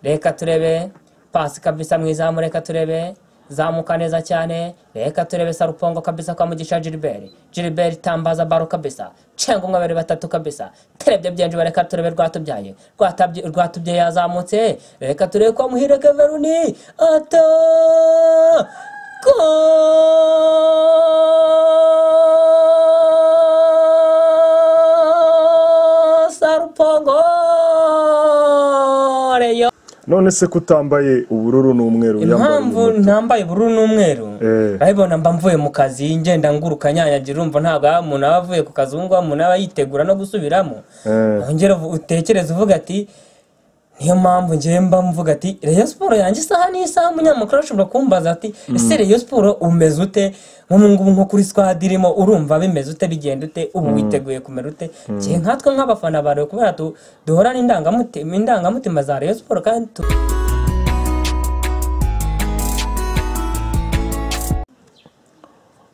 Reka turebe pasi kabisa mu izamu, reka turebe zamuka neza cyane, reka turebe Sarupongo kabisa kwa Mugisha Gilbert. Gilbert tambaza baro kabisa, cenga umwe babiri batatu kabisa, terebye byenje, reka turebe Rwatubyaye, Rwatubyaye yazamutse, reka turebe kwa Muhire Keveruni ata Sarupongo Reyo. None se kutambaye ubururu n'umweru? Impamvu ntambaye ubururu n'umweru, urabibona mba mvuye mu kazi ngenda nguruka nyanyagira, urumva ntabwo umuntu aba avuye ku kazi ngo umuntu aba yitegura no gusubiramo. Ongera utekereze uvuga ati niyo mpamvu ngiye mba mvuga ati Rayon Sport yanjye isaha n'isaha. Umunyamakuru ashobora kumbaza ati ese Rayon Sport umeze ute nk'ubu ngubu, nko kuri squad irimo urumva bimeze ute, bigenda ute, ubu witeguye kumera ute? Ngiye nkatwe nk'abafana ba Rayon, kubera duhorana indangamutima za Rayon Sport kandi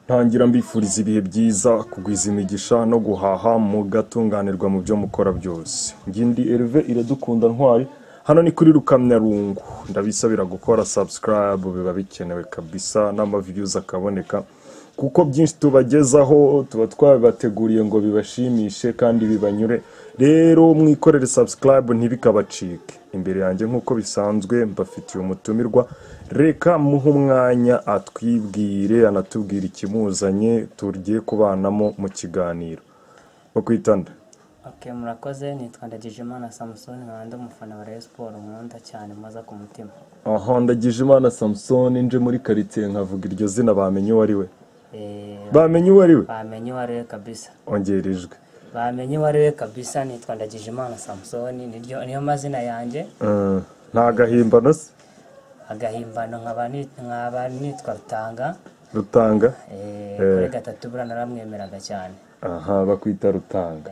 ntangira mbifuriza ibihe byiza, kugwiza imigisha no guhaha mugatunganirwa mu byo mukora byose. Ngindi Herve Iradukunda Ntwari, hano ni kuri Rukamyarungu. Ndabisabira gukora subscribe, biba bikenewe kabisa, n'ama views akaboneka, kuko byinshi tubagezaho tuba twabibateguriye ngo bibashimishe kandi bibanyure. Rero mwikorere subscribe ntibikabacike. Imbere yanjye nk'uko bisanzwe mbafitiye umutumirwa, reka muhe umwanya atwibwire, anatubwire ikimuzanye tugiye kubanamo mu kiganiro. Bakwitanda. Okay, murakoze. Nitwa Ndagijimana Samson, nkaba ndi umufana wa Rayon Sport nkunda cyane maza ku mutima. Aha, Ndagijimana Samson, nje muri quartier nkavuga iryo zina bamenye uwo ari we. Bamenye uwo ari we? Bamenye uwo ari we kabisa. Ongera ijwi. Bamenye uwo ari we kabisa. Nitwa Ndagijimana Samson, niyo mazina yanjye. Nta gahimbano se? Agahimbano nkaba nitwa Rutanga. Rutanga? Kuri gatatu buriya naramwemeraga cyane. Aha, bakwita Rutanga.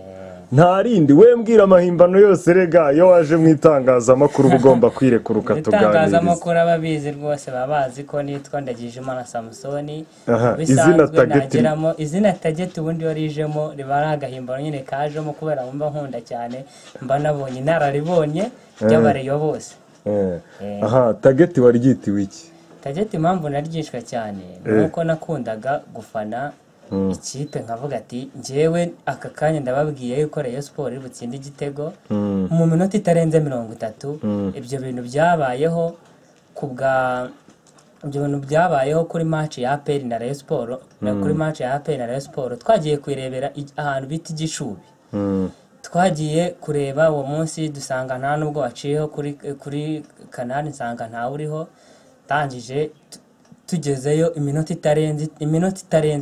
Nta rindi we mbwira amahimbano yose rega, iyo waje mu itangazamakuru uba ugomba kwirekura tuganiriza. Itangazamakuru ababizi rwose baba bazi ko nitwa Ndagijimana Samson. Izina Tageti, izina Tageti ubundi warijemo riba ari agahimbano nyine kajemo kubera mba nkunda cyane, mba nabonye inararibonye ry'abareyo bose. Aha, Tageti waryitiwe iki? Tageti impamvu naryishwe cyane nuko nakundaga gufana ikipe, nkavuga ati njyewe aka kanya ndababwiye yuko Rayon Sport iri butsinde igitego mu minota itarenze 30. Ibyo bintu byabayeho kubwa ibyo bintu byabayeho kuri match ya APR na Rayon Sport, kuri match ya APR na Rayon Sport twagiye kuyirebera ahantu bita Igishubi. Twagiye kureba uwo munsi dusanga nta nubwo waciyeho kuri kanali, nsanga nta uriho. Tangije tugezeyo iminota itarenze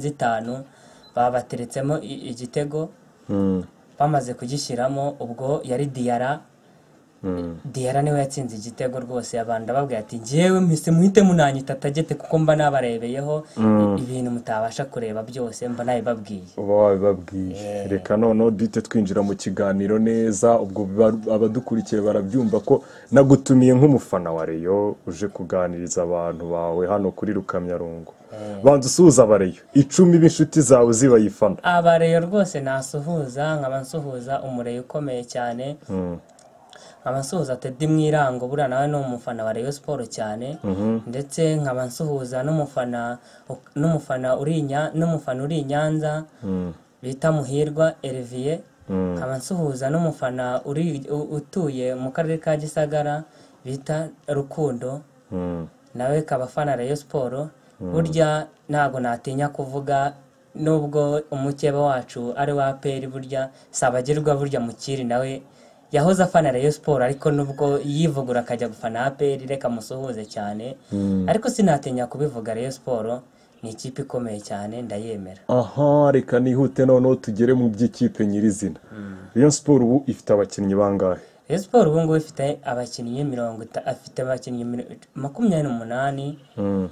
5 babateretsemo igitego. Bamaze kugishyiramo ubwo yari Diarra. Diarra niwe yatsinze igitego rwose. Abantu ndababwira ati njyewe mpise muhite munanyita Tagete kuko mba nabarebeyeho ibintu mutabasha kureba byose, mba nabibabwiye. Uba wabibabwiye. Reka noneho duhite twinjira mu kiganiro neza, ubwo abadukurikiye barabyumva ko nagutumiye nk'umufana wa Rayon uje kuganiriza abantu bawe hano kuri Rukamyarungu. Banza usuhuza abareyo 10 b'inshuti zawe zibayifana. Abareyo rwose nasuhuza, nkaba nsuhuza umureyo ukomeye cyane. Nkaba nsuhuza Teddy Mwirango, buriya nawe ni umufana wa Rayon Sport cyane. Ndetse nkaba nsuhuza n'umufana uri i Nyanza bita Muhirwa Hervier. Nkaba nsuhuza n'umufana utuye mu karere ka Gisagara bita Rukundo, nawe kaba afana Rayon Sport. Burya ntago natinya kuvuga nubwo umukeba wacu ari wa APR, burya sabagirwa, burya mukiri nawe yahoze afana Rayon Sport, ariko nubwo yivugura akajya gufana APR, reka musuhuze cyane. Ariko sinatinya kubivuga, Rayon Sport ni ikipe ikomeye cyane, ndayemera. Aha, reka nihute noneho tugere mu by'ikipe nyirizina. Rayon Sport ubu ifite abakinnyi bangahe? Rayon Sport ubu ngubu ifite abakinnyi 28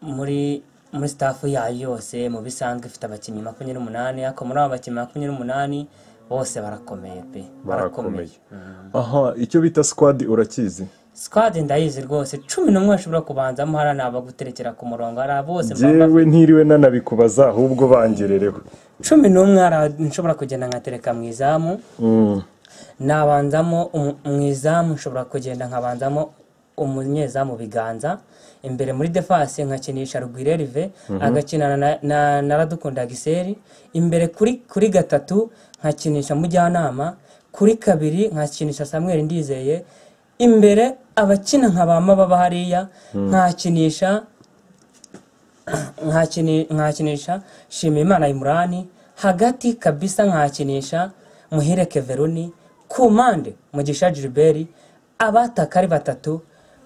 muri staff yayo yose. Mu bisanzwe ifite abakinnyi 28, ariko muri abo bakinnyi 28 bose barakomeye pe, barakomeye. Aha, icyo bita squad urakizi? Squad ndayizi rwose, 11 bashobora kubanzamo, hari n'abaguterekera ku murongo, hari bose. Jewe ntiriwe nanabikubaza ahubwo bangerereho. 11 nshobora kugenda nkatereka mu izamu. Nabanzamo mu izamu, nshobora kugenda nkabanzamo umunyezamu Biganza, imbere muri defense nkakinisha Rugwiro Herve agakinana na Radukunda Giseri, imbere kuri 3 nkakinisha Mujyanama, kuri 2 nkakinisha Samuel Ndizeye, imbere abakina nka ba Mababa hariya nkakinisha Shimimana Imurani, hagati kabisa nkakinisha Muhire Keveruni, ku mpande Mugisha Gilbert, abataka ari 3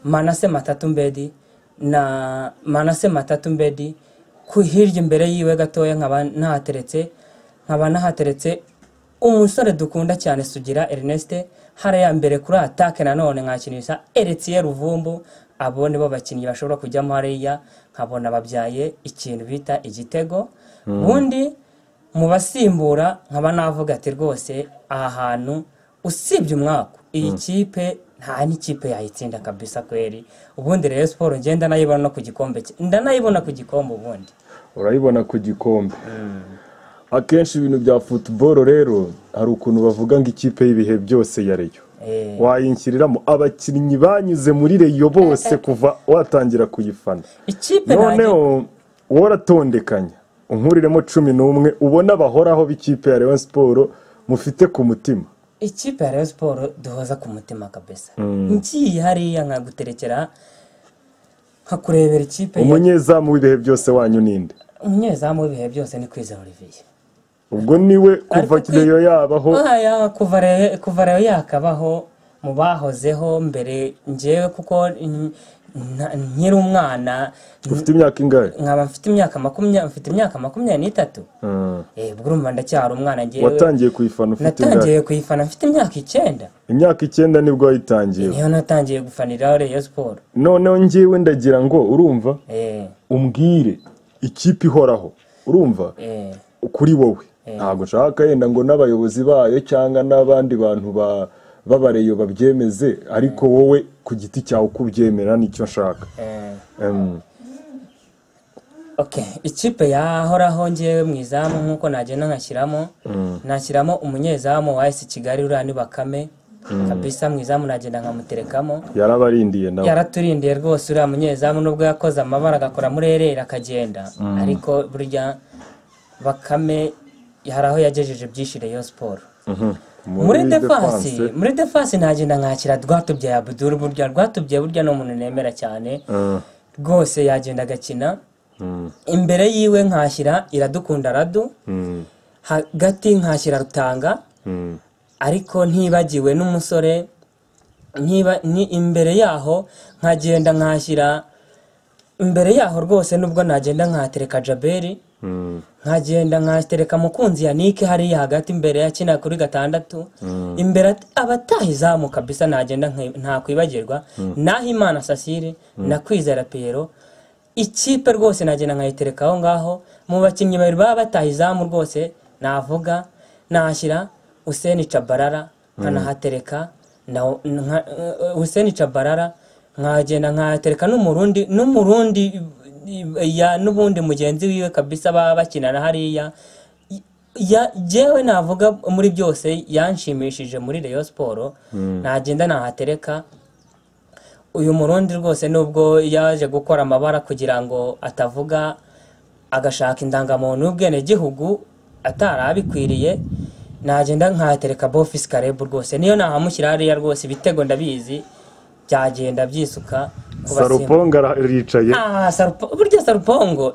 Manase Matatu Mbedi na Manase Matatu Mbedi, ku hirya imbere yiwe gatoya nkaba nahateretse umusore dukunda cyane Sugira Ernest, hariya mbere kuri attaque nanone nkakinisha Eretier Ruvumbu. Abo nibo bakinnyi bashobora kujyamo hariya nkabona babyaye ikintu bita igitego. Ubundi mu basimbura nkaba navuga ati rwose aha hantu usibye umwaka iyi kipe nta n'ikipe yayitsinda kabisa kweri. Ubundi Rayon Sport ngenda nayibona no ku gikombe, ndanayibona ku gikombe. Ubundi urayibona ku gikombe. Akenshi ibintu bya football rero hari ukuntu bavuga ngo ikipe y'ibihe byose ya Rayon, wayinshyiriramo abakinnyi banyuze muri Rayon bose kuva watangira kuyifana ikipe. Noneho woratondekanya unkuriremo 11 ubona bahoraho b'ikipe ya Rayon Sport mufite ku mutima. Ikipe ya Rayon Sport duhoza ku mutima kabisa. Ngiye hariya nkaguterekera nkakurebera ikipe. Umunyezamu w'ibihe byose wanyu ninde? Umunyezamu w'ibihe byose ni Kwizera Olivier. Ubwo niwe kuva Rayon yabaho? Kuva Rayon yakabaho mu bahozeho mbere njyewe, kuko nkiri umwana. Ufite imyaka ingahe? Nkaba mfite imyaka 20, mfite imyaka 23. Ubwo urumva ndacyari umwana njyewe. Watangiye kuyifana ufite ingahe? Natangiye kuyifana mfite imyaka 9. Imyaka 9 nibwo wayitangiye? Niyo natangiye gufanira Rayon Sport. Noneho njyewe ndagira ngo urumva umbwire ikipe ihoraho, urumva kuri wowe. Ntabwo nshaka yenda ngo n'abayobozi bayo cyangwa n'abandi bantu babareyo babyemeze, ariko wowe ku giti cyawe uko ubyemera nicyo nshaka. Okay, ikipe yahoraho ngewe mu izamu nkuko nagenda nkashyiramo, nashyiramo umunyezamu wa AS Kigali uriya ni Bakame kabisa, mu izamu nagenda nkamuterekamo. Yarabarindiye nawe? Yaraturindiye rwose uriya munyezamu, nubwo yakoze amabara agakora muri erera akagenda, ariko burya Bakame hari aho yagejeje byinshi Rayon Sport. Muri defense nagenda nkakira Rwatubyaye Abdul, burya Rwatubyaye burya ni umuntu nemera cyane rwose, yagenda agakina. Imbere yiwe nkashyira Iradukunda Radu, hagati nkashyira Rutanga, ariko ntibagiwe n'umusore ni imbere yaho nkagenda nkashyira imbere yaho rwose, nubwo nagenda nkatereka Jaberi, nkagenda nkatereka Mukunzi Yannick hariya hagati imbere yakina kuri 6, imbere abataha izamu kabisa nagenda ntakwibagirwa Nahimana Sasire na Kwizera Pierrot. Ikipe rwose nagenda nkayitereka aho ngaho. Mu bakinnyi babiri baba bataha izamu rwose navuga nashyira Hussein Chabarara, nkanahatereka na Hussein Chabarara, nkagenda nkahatereka n'umurundi ya n'ubundi mugenzi wiwe kabisa baba bakinana hariya. Jewe navuga muri byose yanshimishije muri Rayon Sport, nagenda nahatereka uyu murundi rwose, nubwo yaje gukora amabara kugira ngo atavuga agashaka indangamuntu y'ubwenegihugu atarabikwiriye, nagenda nkahatereka Bofis Karebu rwose, niyo nahamushyira hariya rwose ibitego ndabizi byagenda byisuka. Sarupongo aricaye. Burya Sarupongo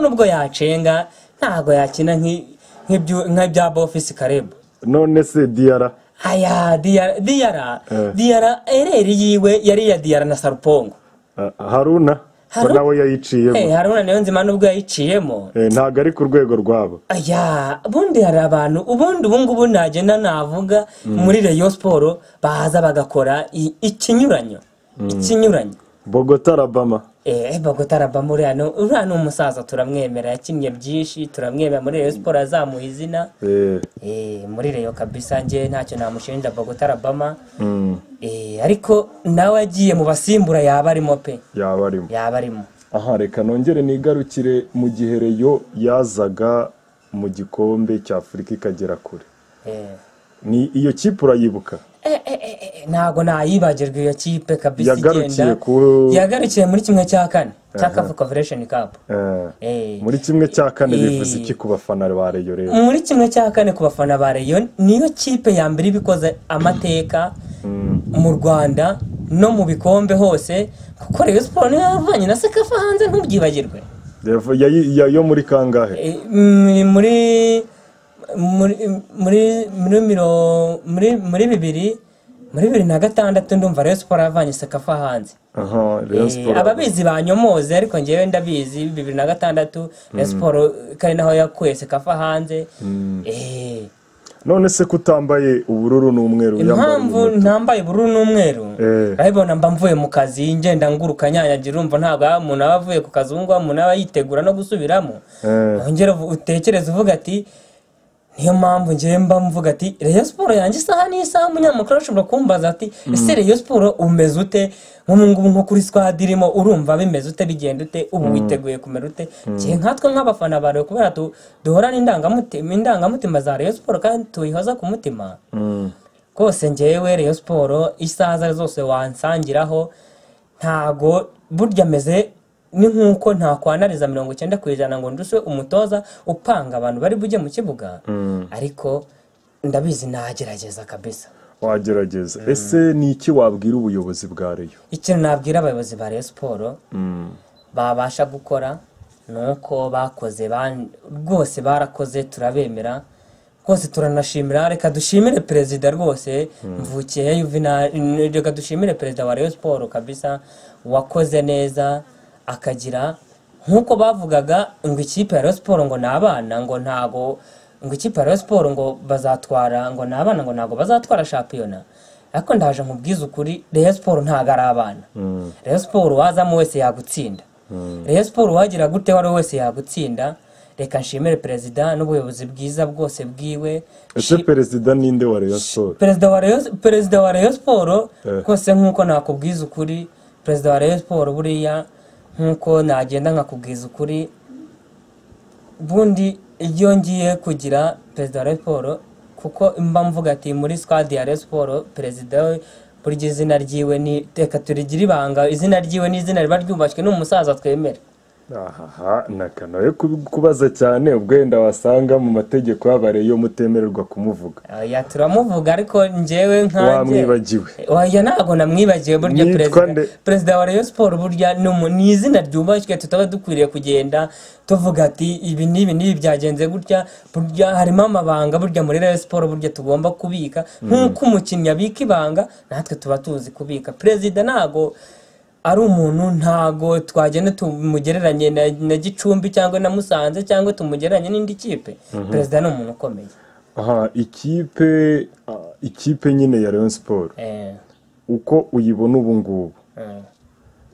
nubwo yacenga ntago yakina nk'ibya Bofis Karebu. None se Diara? Aya Diara ereri yiwe yari ya Diara na Sarupongo. Haruna nawe yayiciyemo. Haruna niyo nzima nubwo yayiciyemo. Ntago ari ku rwego rwabo. Aya, ubundi hari abantu ubundi ubungubu nagenda navuga muri Rayon Sport baza bagakora ikinyuranyo. Ikinyuranyo. Bogota Alabama. Bogota Alabama uriya ni umusaza turamwemera, yakinnye byinshi turamwemera muri Rayon Sport azamuye izina. Muri Rayon kabisa nje ntacyo namushinja Bogota Alabama. Ariko nawe agiye mu basimbura yaba arimo pe. Yaba arimo. Aha reka nongere nigarukire mu gihe Rayon yazaga mu gikombe cya Afurika ikagera kure. Ni iyo kipe urayibuka? Ntabwo nayibagirwa iyo kipe kabisa. Igenda yagarukiye muri 1/4 cya CAF Confederation Cup. Muri 1/4 bivuze iki ku bafana ba Rayon rero? Muri 1/4 ku bafana ba Rayon niyo kipe ya mbere ibikoze amateka mu Rwanda no mu bikombe hose, kuko Rayon Sport niyo yavanye na CECAFA hanze, ntubyibagirwe. Yo muri kangahe? Muri muri muri muri muri bibiri muri 2006 ndumva Rayon Sport yavanye CECAFA hanze. Rayon Sport ababizi banyomoze, ariko ngewe ndabizi 2006 Rayon Sport kari naho yakuye CECAFA hanze. None se kutambaye ubururu n'umweru? Impamvu ntambaye ubururu n'umweru, urabibona mba mvuye mu kazi ngenda nguruka nyanyagira, urumva ntabwo umuntu aba avuye ku kazi ngo umuntu aba yitegura no gusubiramo. Ongera utekereze uvuga ati niyo mpamvu ngewe mba mvuga ati Rayon Sport yanjye isaha n'isaha umunyamakuru ashobora kumbaza ati ese Rayon Sport umeze ute nk'ubu ngubu nko kuri squad irimo, urumva bimeze ute, bigenda ute, ubu witeguye kumera ute? Ngewe nkatwe nk'abafana ba Rayon, kubera duhorana indangamutima za Rayon Sport kandi tuyihoza ku mutima kose, ngewe Rayon Sport isaha zose wansangiraho ntago burya meze ni nkuko ntakwanariza 90% ngo ndushe umutoza upanga abantu bari bujye mu kibuga, ariko ndabizi nagerageza kabisa. Wagerageza. Ese ni iki wabwira ubuyobozi bwa Rayon? Ikintu nabwira abayobozi ba Rayon Sport babasha gukora nuko bakoze rwose, barakoze, turabemera rwose, turanashimira. Reka dushimire perezida rwose Mvukiye Juvenal, reka dushimire perezida wa Rayon Sport kabisa wakoze neza, akagira nkuko bavugaga ngo ikipe ya Rayon Sport ngo nabana, ngo ntago ngo ikipe ya Rayon Sport ngo bazatwara, ngo nabana, ngo ntago bazatwara shampiyona. Ariko ndaje nkubwiza ukuri, Rayon Sport ntago ari abana. Rayon Sport wazamo wese yagutsinda. Rayon Sport wagira gute wari wese yagutsinda. Reka nshimire perezida n'ubuyobozi bwiza bwose bwiwe. Ese perezida ninde wa Rayon Sport? Perezida wa Rayon Sport kose nkuko nakubwiza ukuri, perezida wa Rayon Sport buriya nkuko nagenda nkakubwiza ukuri, bundi iyo ngiye kugira perezida wa Rayon Sport, kuko mba mvuga ati muri squad ya Rayon Sport perezida burya izina ryiwe ni reka turigira ibanga, izina ryiwe ni izina riba ryubashywe n'umusaza twemera. Aha nakanoye kubaza cyane, ubwo wenda wasanga mu mategeko y'abareyo mutemererwa kumuvuga. Oya turamuvuga, ariko njyewe nkanjye wamwibagiwe. Oya ntago namwibagiwe burya perezida wa Rayon Sport burya ni izina ryubashywe, tutaba dukwiriye kugenda tuvuga ati ibi n'ibi n'ibi byagenze gutya. Burya harimo amabanga burya muri Rayon Sport burya tugomba kubika, nk'uko umukinnyi abika ibanga natwe tuba tuzi kubika. Perezida ntago ari umuntu, ntago twagenda tumugereranye na Gicumbi cyangwa na Musanze cyangwa tumugereranye n'indi kipe. Perezida ni umuntu ukomeye. Aha ikipe nyine ya Rayon Sport uko uyibona ubu ngubu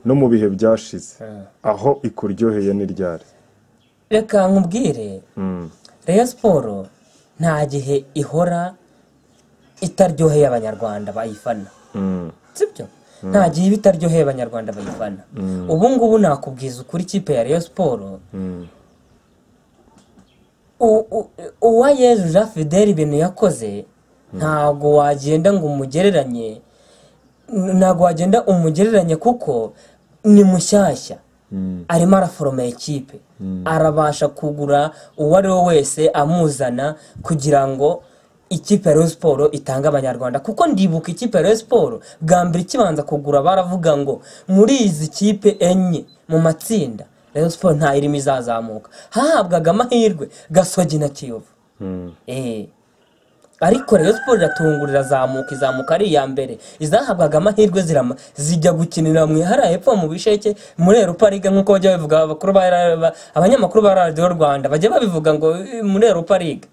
no mu bihe byashize, aho ikuryoheye ni ryari? Reka nkubwire, Rayon Sport nta gihe ihora itaryoheye abanyarwanda bayifana. Sibyo? Nta gihe bitaryoheye abanyarwanda bayifana. Ubu ngubu nakubwiza ukuri, ikipe ya Rayon Sport Uwayezu Jean Fidel ibintu yakoze ntago wagenda ngo umugereranye, ntago wagenda umugereranye kuko ni mushyashya. Arimo araforoma ikipe, arabasha kugura uwo ari we wese amuzana kugira ngo ikipe ya Rayon Sport itanga abanyarwanda. Kuko ndibuka ikipe ya Rayon Sport bwa mbere ikibanza kugura baravuga ngo muri izi kipe enye mu matsinda Rayon Sport nta irimo izazamuka, hahabwaga amahirwe Gasogi na Kiyovu. Ariko Rayon Sport iratungurira izamuka, izamuka ari iya mbere, izahabwaga amahirwe zijya gukinira mu ihara hepfo mu bisheke muri Europa League, nkuko bajya babivuga abakuru ba abanyamakuru ba Radio Rwanda bajya babivuga ngo muri Europa League.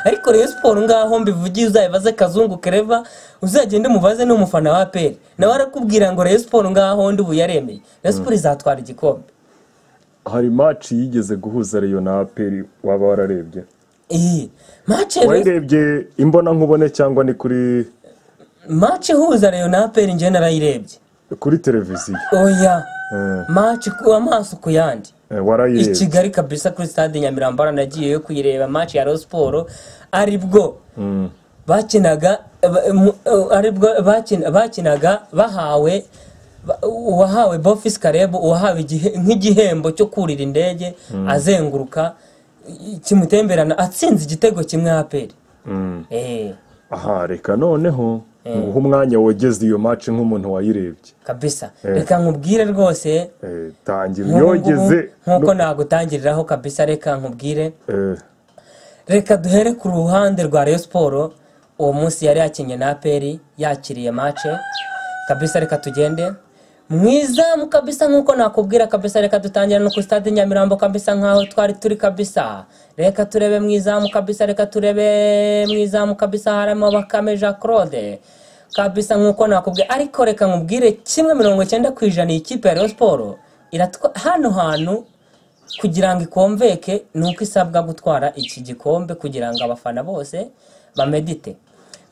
Ariko Rayon Sport ngaho mbivugiye uzayibaze Kazungu Kereva, uzagende mubaze n'umufana wa APR nawe arakubwira ngo Rayon Sport ngaho ndi ubu yaremeye, Rayon Sport izatwara igikombe. Hari match yigeze guhuza Rayon na APR waba wararebye? Match wayirebye imbona nkubone cyangwa ni kuri match ihuza Rayon na APR? Nje narayirebye kuri televiziyo. Oya match ku amaso ku yandi warayirebye i Kigali kabisa kuri stade Nyamirambo, nagiye kuyireba match ya Rayon Sport aribwo bakinaga aribwo bakinaga bahawe uwahawe Bofis Karebo, uwahawe nk'igihembo cyo kurira indege azenguruka kimutemberana atsinze igitego kimwe APR. Aha reka noneho nguhe umwanya wogeze iyo match nk'umuntu wayirebye kabisa. Reka nkubwire rwose, tangira yogeze nkuko nagutangiriraho kabisa. Reka nkubwire, reka duhere ku ruhande rwa Rayon Sport. Uwo munsi yari yakinye na APR, yakiriye match kabisa. Reka tugende mwizamu kabisa nkuko nakubwira kabisa. Reka dutangira no ku stade Nyamirambo kabisa nkaho twari turi kabisa. Reka turebe mwizamu kabisa, reka turebe mwizamu kabisa. Harimo Bakame Jean Claude kabisa nkuko nakubwira. Ariko reka nkubwire kimwe 90% ikipe ya Rayon Sport iratwa hano hantu kugira ngo ikomveke nuko isabwa gutwara iki gikombe kugira ngo abafana bose bamedite.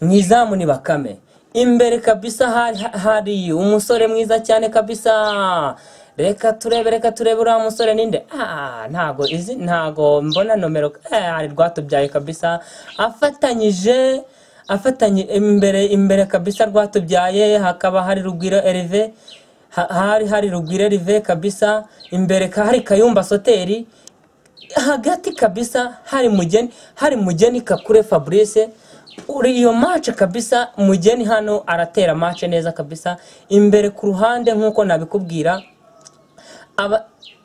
Mwizamu ni Bakame. Imbere kabisa hari umusore mwiza cyane kabisa. Reka turebe, reka turebe uriya musore ninde? Ntago izi, ntago mbona nomero. Ari Rwatubyaye kabisa, afatanyije afatanye imbere kabisa Rwatubyaye. Hakaba hari Rugwiro Herve, hari Rugwiro Herve kabisa. Imbere hari Kayumba Soteri, hagati kabisa hari Mugeni Kakure Fabrice. Uri iyo match kabisa, Mugeni hano aratera match neza kabisa. Imbere ku ruhande nkuko nabikubwira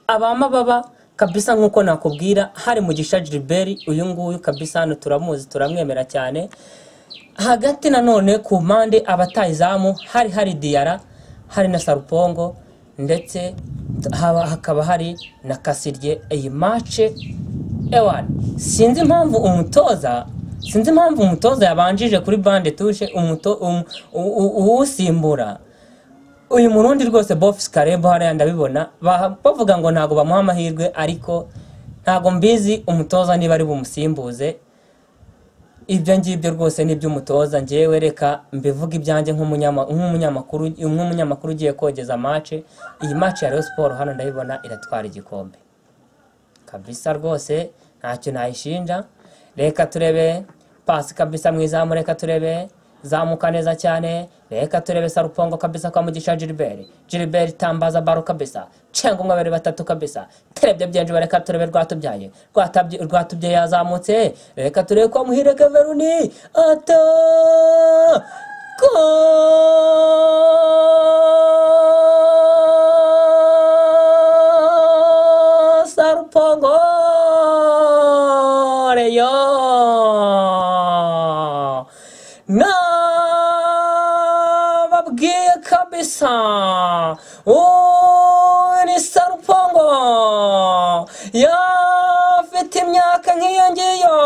abama baba kabisa nkuko nakubwira hari Mugisha Gilbert, uyu nguyu kabisa hano turamuzi turamwemera cyane. Hagati nanone ku mpande abatayizamu hari Diara, hari na Sarupongo, ndetse hakaba hari na Kasirye. Iyi match ewan sinzi impamvu umutoza yabanjije kuri bande touche usimbura uyu Murundi rwose Bofis Karebo. Hariya ndabibona bavuga ngo ntago bamuha amahirwe, ariko ntago mbizi umutoza niba ari bumusimbuze. Ibyo ngibyo rwose nibyo umutoza. Njyewe reka mbivuga ibyanjye nk'umunyamakuru ugiye kogeza match. Iyi match ya Rayon Sport hano ndabibona iratwara igikombe kabisa rwose, ntacyo nayishinja. Reka turebe pasi kabisa mwizamu, reka turebe zamuka neza cyane. Reka turebe Sarupongo kabisa kwa Mugisha Gilbert. Gilbert tambaza baro kabisa, cenga umwe babiri batatu kabisa, terebye byenje. Reka turebe Rwatubyaye, Rwatubyaye yazamutse. Reka turebe kwa Muhire Kaveruni ata Sarupongo Reyo nababwiye kabisa, ni Sarupongo yafite imyaka nk'iyo ngiyo,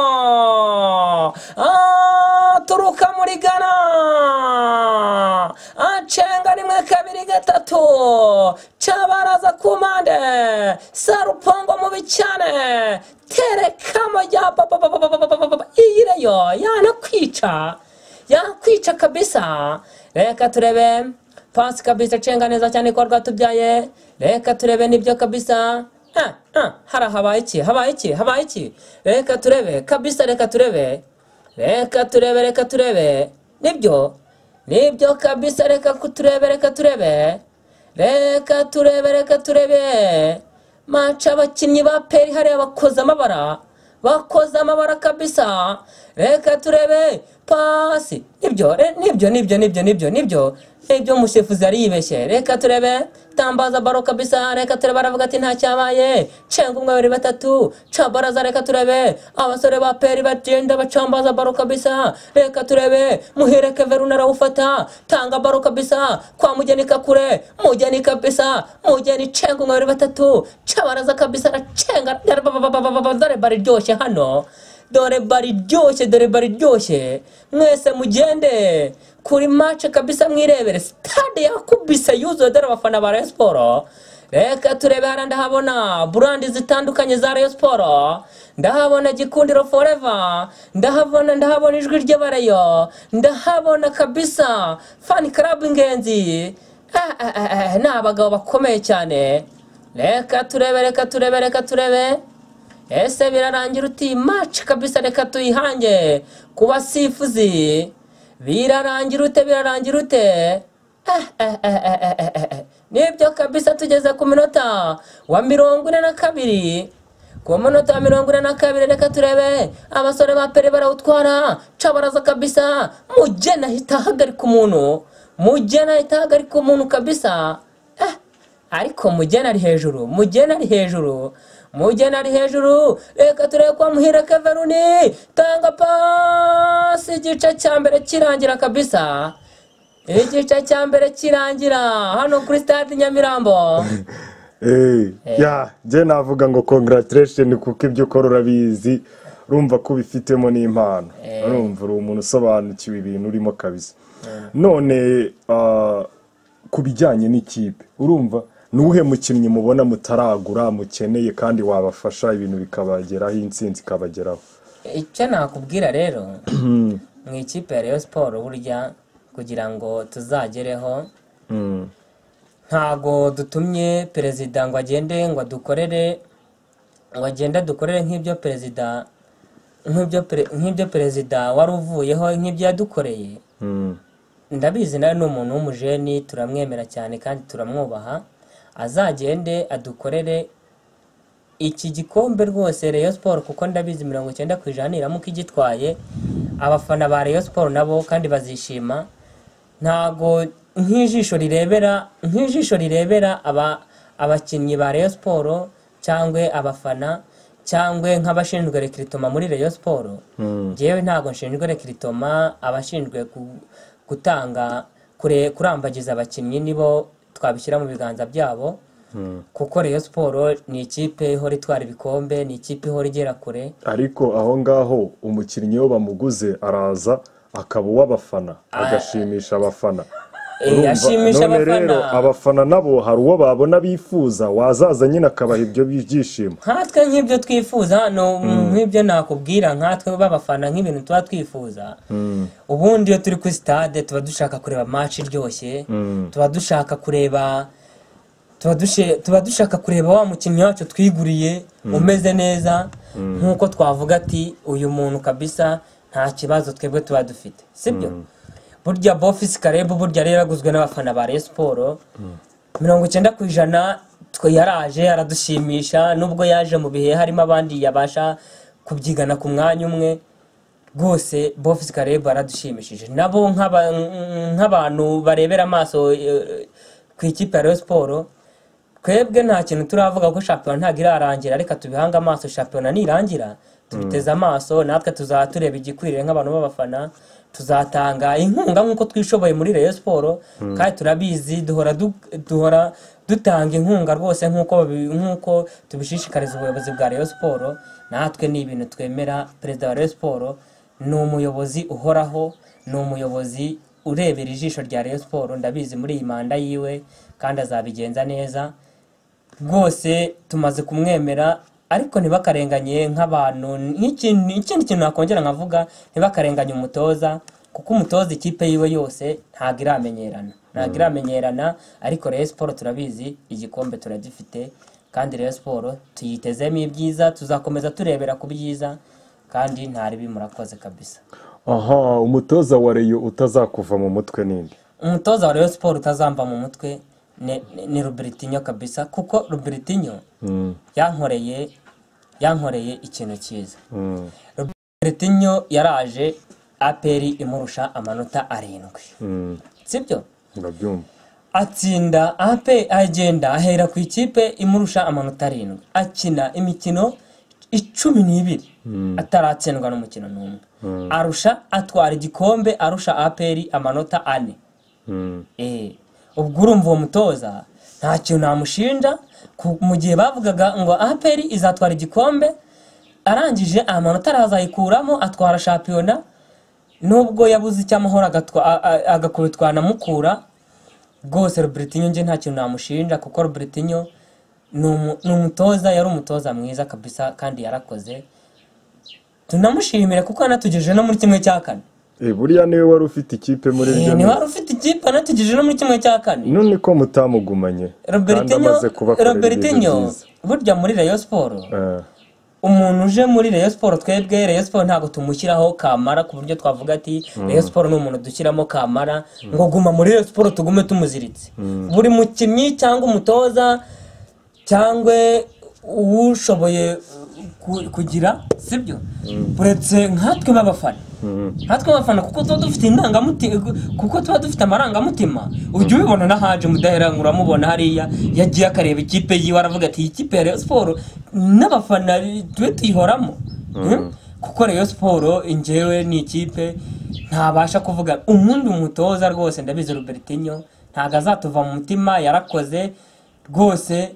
aturuka muri Ghana, acenga 1 2 3 cyabaraza ku mpande. Sarupongo mubi cyane, terekamo ya iyi reyo yanakwica, yakwica kabisa. Reka turebe pasi kabisa, cenga neza cyane kwa Rwatubyaye. Reka turebe nibyo kabisa. Hara habaye iki, habaye iki, habaye iki. Reka turebe kabisa, reka turebe, reka turebe, reka turebe nibyo, nibyo kabisa. Reka kuturebe, reka turebe, reka turebe, reka turebe match. Abakinnyi ba APR hariya bakoze amabara, bakoze amabara kabisa. Reka turebe pasi, nibyo nibyo nibyo nibyo nibyo nibyo nibyo, umusifuzi yari yibeshye. Reka turebe tambaza baro kabisa. Reka turebe aravuga ati nta cyabaye, cenga 1 2 3 cabaraza. Reka turebe abasore ba APR bagenda bacambaza baro kabisa. Reka turebe Muhire Kaveruna arawufata, tanga baro kabisa kwa Mugeni Kakure, Mugeni kabisa, Mugeni cenga 1 2 3 cabaraza kabisa, aracenga. Dore bari ryoshye hano, dore bari ryoshye, dore bari ryoshye. Mwese mugende kuri match kabisa mwirebere stade yakubise yuzuye, dore abafana ba Rayon Sport. Reka turebe hara ndahabona brand zitandukanye za Rayon Sport, ndahabona Gikundiro Forever, ndahabona ijwi ry'abareyo, ndahabona kabisa fan club Ingenzi. Ni abagabo bakomeye cyane. Reka turebe, reka turebe, reka turebe. Ese birarangira uti match kabisa, reka tuyihange ku basifuzi. Birarangira ute? Birarangira ute? Nibyo kabisa, tugeze ku minota wa 42. Ku munota wa 42, reka turebe abasore ba APR barawutwara. Cabaraza kabisa, Mugena ahita ahagarika umuntu, Mugena ahita ahagarika umuntu kabisa. Ariko Mugena ari hejuru, Mugena ari hejuru, Mugena ari hejuru. Reka turebe kwa Muhire Keveruni, tanga pasi. Igice cya mbere kirangira kabisa, igice cya mbere kirangira hano kuri stade Nyamirambo. Ya, njye navuga ngo congratulation, kuko ibyo ukora urabizi, urumva ko ubifitemo n'impano, urumva uri umuntu usobanukiwe ibintu urimo kabisa. None ku bijyanye n'ikipe, urumva ni uwuhe mukinnyi mubona mutaragura mukeneye kandi wabafasha ibintu bikabageraho, intsinzi ikabageraho? Icyo nakubwira rero, mu ikipe ya Rayon Sport, burya kugira ngo tuzagereho, ntago dutumye perezida ngo agende ngo adukorere, ngo agende adukorere nk'ibyo perezida wari uvuyeho, nk'ibyo yadukoreye. Ndabizi nawe ni umuntu w'umujeni, turamwemera cyane kandi turamwubaha. Azagende adukorere iki gikombe rwose Rayon Sport, kuko ndabizi 90% iramuka igitwaye, abafana ba Rayon Sport nabo kandi bazishima. Ntago nk'ijisho rirebera abakinnyi ba Rayon Sport cyangwa abafana cyangwa nk'abashinzwe recrutement muri Rayon Sport, njyewe ntago nshinzwe recrutement. Abashinzwe gutanga kurambagiza abakinnyi nibo twabishyira mu biganza byabo, kuko Rayon Sport ni ikipe ihora itwara ibikombe, ni ikipe ihora igera kure. Ariko aho ngaho umukinnyi iyo bamuguze araza akaba uw'abafana, agashimisha abafana. Urumva? Ashimisha None rero abafana. abafana nabo hari uwo babona bifuza, wazaza nyine akabaha ibyo byishimo. Nkatwe nk'ibyo twifuza hano, nk'ibyo nakubwira, nkatwe b'abafana, nk'ibintu tuba twifuza, ubundi iyo turi kuri stade tuba dushaka kureba match iryoshye, tuba dushaka kureba wa mukinnyi wacu twiguriye umeze neza, nk'uko twavuga ati uyu muntu kabisa nta kibazo twebwe tuba dufite, sibyo? Burya Bofisi Karebu burya rero yaguzwe n'abafana ba Rayon Sport 90%. Twe yaraje aradushimisha, nubwo yaje mu bihe harimo abandi yabasha kubyigana ku mwanya umwe. Rwose Bofisi Karebu aradushimishije. Nabo nk'abantu barebera amaso ku ikipe ya Rayon Sport, twebwe nta kintu turavuga ko shampiyona ntabwo irarangira. Reka tubihange amaso, shampiyona nirangira tubiteze amaso, natwe tuzaba tureba igikwiriye. Nk'abantu b'abafana tuzatanga inkunga nk'uko twishoboye muri Rayon Sport, kandi turabizi duhora dutanga inkunga rwose nk'uko tubishishikariza ubuyobozi bwa Rayon Sport. Natwe ni ibintu twemera. Perezida wa Rayon Sport ni umuyobozi uhoraho, ni umuyobozi urebera ijisho rya Rayon Sport. Ndabizi muri iyi manda yiwe kandi azabigenza neza rwose, tumaze kumwemera. Ariko ntibakarenganye nk'abantu, ikindi kintu nakongera nkavuga, ntibakarenganye umutoza, kuko umutoza ikipe yiwe yose ntabwo iramenyerana. Ariko Rayon Sport turabizi igikombe turagifite, kandi Rayon Sport tuyitezemo ibyiza, tuzakomeza turebera ku byiza kandi nta ribi. Murakoze kabisa. Aha, umutoza wa Rayon utazakuva mu mutwe ninde? Umutoza wa Rayon Sport utazamva mu mutwe ni Robertinho kabisa, kuko Robertinho yankoreye ikintu cyiza. Robertinho yaraje APR imurusha amanota 7, sibyo? Ndabyumva. Atsinda APR, agenda ahera ku ikipe imurusha amanota 7, akina imikino 12 ataratsindwa n'umukino n'umwe, arusha, atwara igikombe arusha APR amanota 4. Ubwo urumva uwo mutoza nta kintu namushinja. Mu gihe bavugaga ngo APR izatwara igikombe, arangije amanota arazayikuramo, atwara shampiyona, nubwo yabuze icy'amahoro agakubitwa na Mukura. Rwose Robertinho njye nta kintu namushinja, kuko Robertinho ni umutoza, yari umutoza mwiza kabisa kandi yarakoze, tunamushimire kuko yanatugejeje no muri 1/4. Buriya niwe wari ufite ikipe muri iryo Niwe wari ufite ikipe, yanatugejeje no muri 1/4. None ko mutamugumanye kandi Robertinho amaze kubakorera ibintu Robertinho byiza? Burya muri Rayon Sport Umuntu uje muri Rayon Sport, twebwe Rayon Sport ntabwo tumushyiraho kamara ku buryo twavuga ati Rayon Sport ni umuntu dushyiramo kamara ngo guma muri Rayon Sport tugume tumuziritse. Buri mukinnyi cyangwa umutoza cyangwa ushoboye kugira, sibyo, uretse nkatwe b'abafana, nkatwe b'abafana, kuko tuba dufite indangamutima, kuko tuba dufite amarangamutima. Ujya ubibona na Haje Mudaheranwa, uramubona hariya yagiye akareba ikipe yiwe aravuga ati iyi kipe ya Rayon Sport n'abafana tube tuyihoramo. Kuko Rayon Sport njyewe ni ikipe ntabasha kuvuga umundi umutoza rwose, ndabizi Robertinho ntabwo azatuva mu mutima, yarakoze rwose,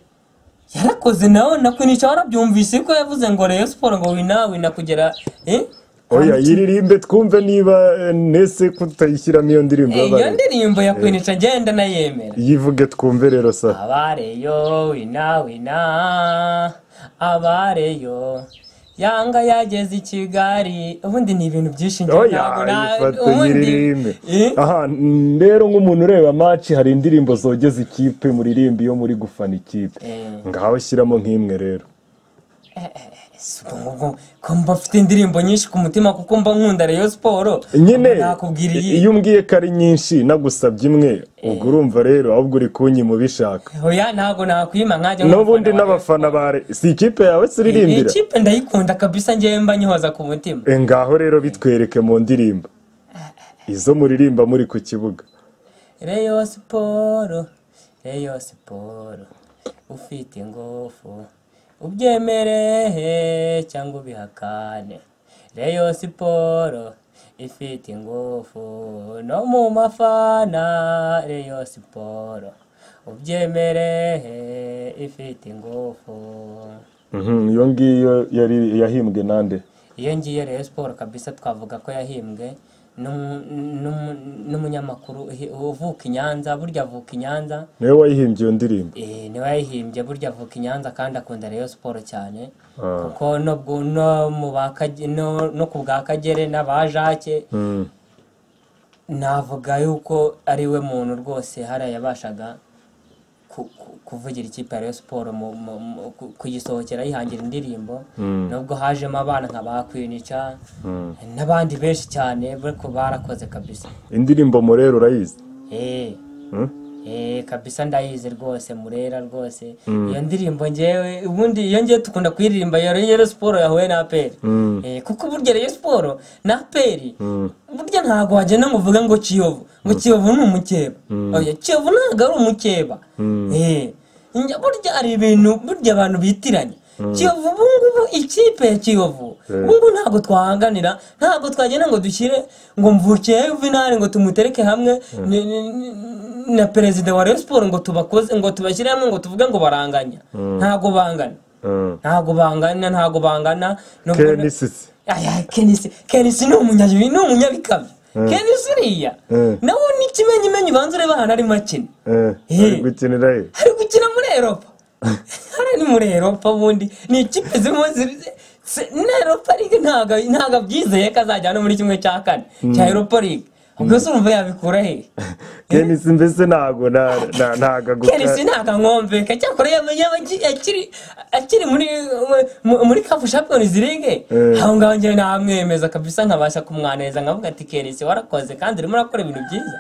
yarakoze nawe nakwinisha warabyumvise ko yavuze ngo Rayon Sport ngo wina wina kugera Oya yiririmbe twumve niba nese kutayishyiramo iyo ndirimbo. Iyo ndirimbo yakwinisha ngenda nayemera. Yivuge twumve rero sa. Abareyo wina wina abareyo Yanga yageze i Kigali. Ubundi ni ibintu byinshi ntabwo ubundi. Aha rero nk'umuntu ureba match hari indirimbo zogeza ikipe muririmba iyo muri gufana ikipe. Ngaho shyiramo nk'imwe rero. Ko mba mfite indirimbo nyinshi ku mutima kuko mba nkunda Rayon Sport. Nyine iyo umbwiye ko ari nyinshi nagusabye imwe ubwo urumva rero ahubwo uri kunyima ubishaka. Oya ntabwo nakwima nkajya n'ubundi n'abafana ba si ikipe yawe siririmbira. Ikipe ndayikunda kabisa njyewe mba nyihoza ku mutima. Ngaho rero bitwereke mu ndirimbo izo muririmba muri ku kibuga. Rayon Sport, Rayon Sport ufite ingufu ubyemereye cyangwa ubihakane. Rayon Sport ifite ingufu no mu mafana. Rayon Sport ubyemereye ifite ingufu. Iyo ngiyo yari yahimbwe nande? Iyo ngiyo Rayon Sport kabisa twavuga ko yahimbwe n'umunyamakuru uvuka i Nyanza, burya avuka i Nyanza. Niwe wayihimbye iyo ndirimbo? Niwe wayihimbye, burya avuka i Nyanza kandi akunda Rayon Sport cyane. Kuko no no ku bwa Kagere n'aba Jacques navuga yuko ari we muntu rwose hariya yabashaga kuvugira ikipe ya Rayon Sport kuyisohokera yihangira indirimbo. Nubwo hajemo abana nka ba Kwinica n'abandi benshi cyane ariko barakoze kabisa. Indirimbo Murera urayizi? Kabisa ndayizi rwose Murera rwose. Iyo ndirimbo njyewe ubundi iyo ngiye tukunda kuyiririmba ya Rayon Sport yahuye na APR. Kuko burya Rayon Sport na APR burya ntago wagenda ngo uvuge ngo Kiyovu, ngo Kiyovu ni umukeba. Oya Kiyovu ntago ari umukeba. Burya ari ibintu burya abantu bitiranye. Kiyovu ubungubu ikipe ya Kiyovu ubungubu ntago twahanganira, ntago twagenda ngo dushyire ngo mvuke Juvenal ngo tumutereke hamwe na perezida wa Rayon Sport ngo tubakoze ngo tubashyire hamwe ngo tuvuge ngo baranganya. Ntago bangana. Ntago bangana, ntago bangana. Aya Kenisi ni umunyabikabyo. Kenisi uriya nawe ni ikimenyimenyi banza ureba ahantu arimo akina. Ari gukinira he? Ari gukina muri Europa. Hari ni muri Europa ubundi ni ikipe zimwe na Europa League ntago abyizeye ko azajya no muri kimwe cya kane cya Europa League. Ubwo se urumva yabikura he? Kenisi mbese ntago ntago Kenisi ntago nkomveka cyakora akiri muri CAF Champions League aho ngaho njyewe namwemeza kabisa nkabasha kumwaneza nkavuga ati Kenisi warakoze kandi urimo urakora ibintu byiza.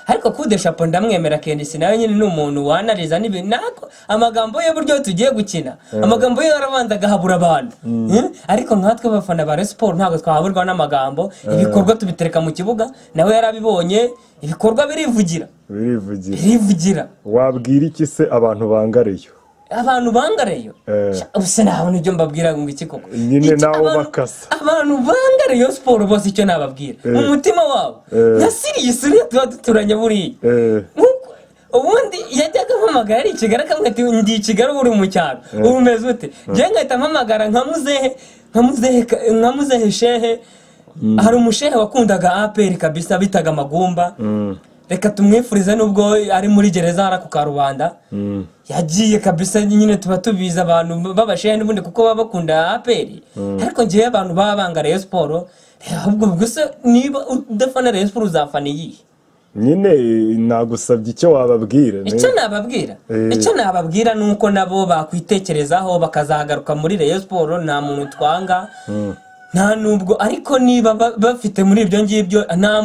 Ariko kude chapeau ndamwemera Kenisi nawe nyine ni umuntu wanariza n'ibintu nako amagambo ye buryo tugiye gukina amagambo ye arabanza agahabura abantu. Ariko nkatwe abafana ba Rayon Sport ntago twahaburwa n'amagambo, ibikorwa tubitereka mu kibuga nawe yarabibonye ibikorwa birivugira. Birivugira. Wabwira iki se abantu banga Rayon? Abantu banga Rayon? Ubuse ntabwo ibyo mbabwira ngo iki koko. Nyine nawo bakasa. Abantu banga Rayon Sport bose icyo nababwira mu mutima wabo nka Sirius uriya tuba duturanye buriya. Ubundi yajyaga ampamagara ari i Kigali akamubwira ati ndi i Kigali ubu uri mu cyaro ubu umeze ute? Njyewe nkahita mpamagara nka muzehe shehe. Hari umushehe wakundaga APR kabisa bitaga Magumba. Reka tumwifurize nubwo ari muri gereza hara ku Karubanda. Yagiye kabisa nyine tuba tubiza abantu babashehe n'ubundi kuko baba bakunda APR. Ariko ngiye abantu baba banga Rayon Sport ahubwo gusa niba udafana Rayon Sport uzafana iyihe? Nyine nagusabye icyo wababwira. Icyo nababwira, icyo nababwira nuko nabo bakwitekerezaho bakazagaruka muri Rayon Sport. Nta muntu twanga, nta nubwo, ariko niba bafite muri ibyo ngibyo nta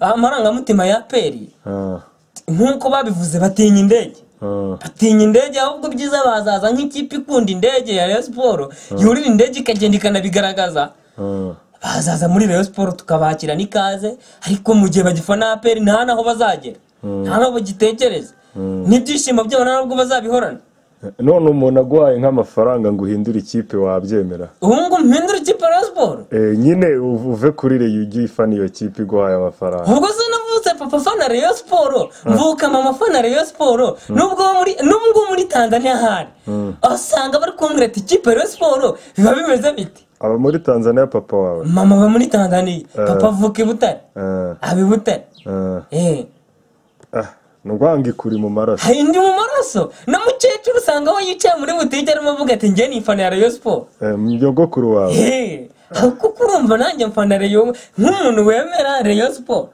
amarangamutima ya APR, nk'uko babivuze batinya indege, batinya indege, ahubwo byiza bazaza nk'ikipe ikunda indege ya Rayon Sport, yurira indege ikagenda ikanabigaragaza. Bazaza muri Rayon Sport tukabakira n'ikaze, ariko mu gihe bagifana APR nta naho bazagera, nta naho bagitekereza, n'ibyishimo byabo nta nubwo bazabihorana. None umuntu aguhaye nk'amafaranga ngo uhindure ikipe wabyemera? Ubu ngo mpindure ikipe ya Rayon Sport? Nyine uve kuri Rayon ujye uyifana iyo kipe iguhaye amafaranga. Ubwo se navutse papa afana Rayon Sport, mvuka mama afana Rayon Sport, nubwo muri Tanzania hari usanga bari kumbwira ati ikipe ya Rayon Sport biba bimeze bite? Aba muri Tanzania papa wawe? Mama aba muri Tanzania, papa avuka i Butare, aba i Butare. Nugwanga ikuri mu maraso. Hari indi mu maraso. Na mukecuru usanga aho yicaye muri butike arimo avuga ati njye nifana ya Rayon Sport. Nyogokuru wawe? Kuko urumva nanjye mfana Rayon nk'umuntu wemera Rayon Sport.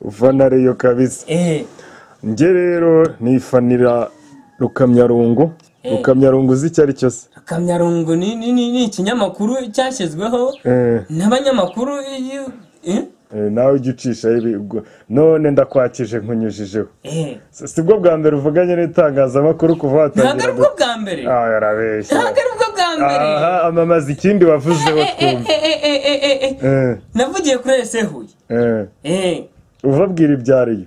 Ufana Rayon kabisa. Njye rero nifanira Rukamyarungu. Rukamyarungu uzi icyo ari cyo se? Rukamyarungu ni ikinyamakuru cyashyizweho n'abanyamakuru. Nawe ujya ucishaho ibigo. None ndakwakije nkunyujijeho. Si bwo bwa mbere uvuganye n'itangazamakuru kuva watangira? Ntabwo ari bwo bwa mbere. Yarabeshya. Ntabwo ari bwo bwa mbere. Aha, amamaza ikindi wavuzeho twumva. Navugiye kuri RC Huye. Ubabwira ibya Rayon.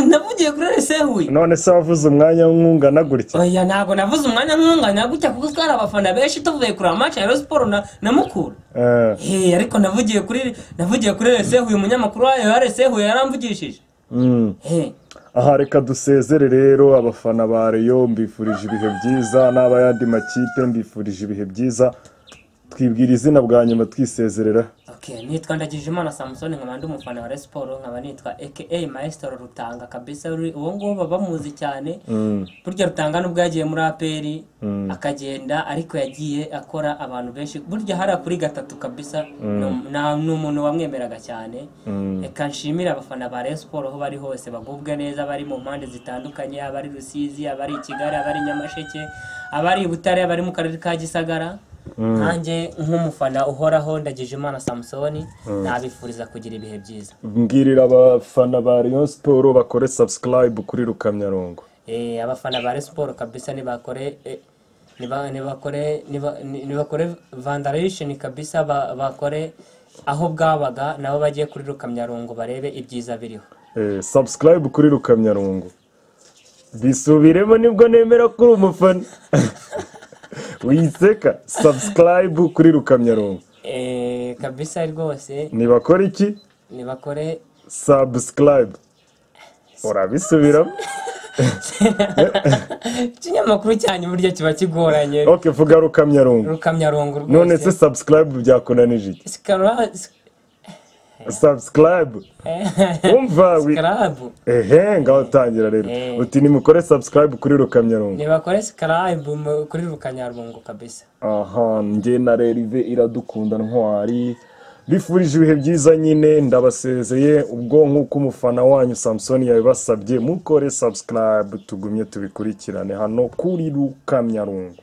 Navugiye kuri RC Huye. None se wavuze umwanya nk'ungana gutya? Oya, ntabwo navuze umwanya nk'ungana gutya kuko twari abafana benshi tuvuye kuri match ya Rayon Sport na Mukura. Ariko navugiye kuri RC Huye, umunyamakuru wayo ya RC Huye yaramvugishije. Aha reka dusezere rero abafana ba Rayon, mbifurije ibihe byiza, n'abayandi makipe mbifurije ibihe byiza. Twibwira izina bwa nyuma twisezerera. Okay, nitwa Ndagijimana Samson, nkaba ndi umufana wa Rayon Sport, nkaba nitwa aka Maestro Rutanga kabisa. Uwo nguwo baba bamuzi cyane. Burya Rutanga nubwo yagiye muri APR akagenda, ariko yagiye akora abantu benshi. Burya hari kuri gatatu kabisa, ni umuntu wamwemeraga cyane. Reka nshimire abafana ba Rayon Sport aho bari hose, bagubwe neza, bari mu mpande zitandukanye, abari Rusizi, abari Kigali, abari Nyamasheke, abari Butare, abari mu karere ka Gisagara. Nkanjye nk'umufana uhoraho Ndagijimana Samson, nabifuriza kugira ibihe byiza. Mbwirira abafana ba Rayon Sport bakore subscribe kuri Rukamyarungu. Abafana ba Rayon Sport kabisa nibakore nibakore vandalization kabisa, bakore aho bwabaga nabo bagiye kuri Rukamyarungu barebe ibyiza biriho. Subscribe kuri Rukamyarungu. Bisubiremo nibwo nemera kuri umufana. Wiseka subscribe kuri Rukamyarungu. Kabisa rwose. Nibakore iki? Nibakore subscribe. Urabisubiramo? Ikinyamakuru cyanyu burya kiba kigoranye. Okay, vuga Rukamyarungu. Rukamyarungu rwose. None se subscribe byakunanije iki? Subscribe. Umva subscribe. Ngaho tangira rero. Uti nimukore subscribe kuri Rukamyarungu. Nibakore subscribe kuri Rukamyarungu kabisa. Aha, nge na Rerive Iradukunda Ntwari. Bifurije ibihe byiza nyine, ndabasezeye ubwo nkuko umufana wanyu Samson yabibasabye, mukore subscribe tugumye tubikurikirane hano kuri Rukamyarungu.